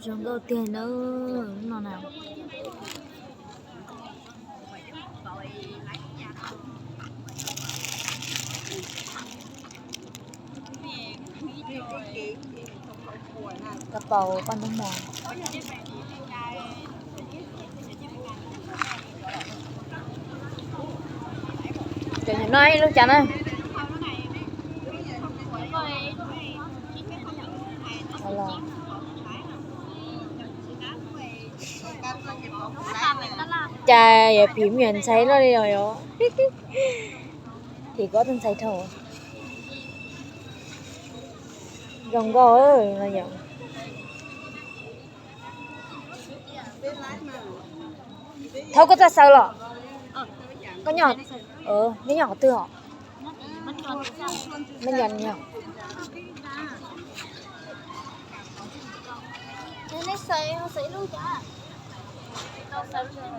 Zoo nkauj tiag na, no na. Kab paus paj ntub mos. Cov nyuam no ib lub cas na? Cas yuav phim me nyuam ntxhais loj li os yom? Phim koj tus ntxhais dhau. Zoo nkauj no yom. Thaum koj txawj xaws los? Koj nyob, neb nyob qhov twg os? Neb nyob, nyob. Neb xaws, xaws ib lub cas? Tau xaws, xaws.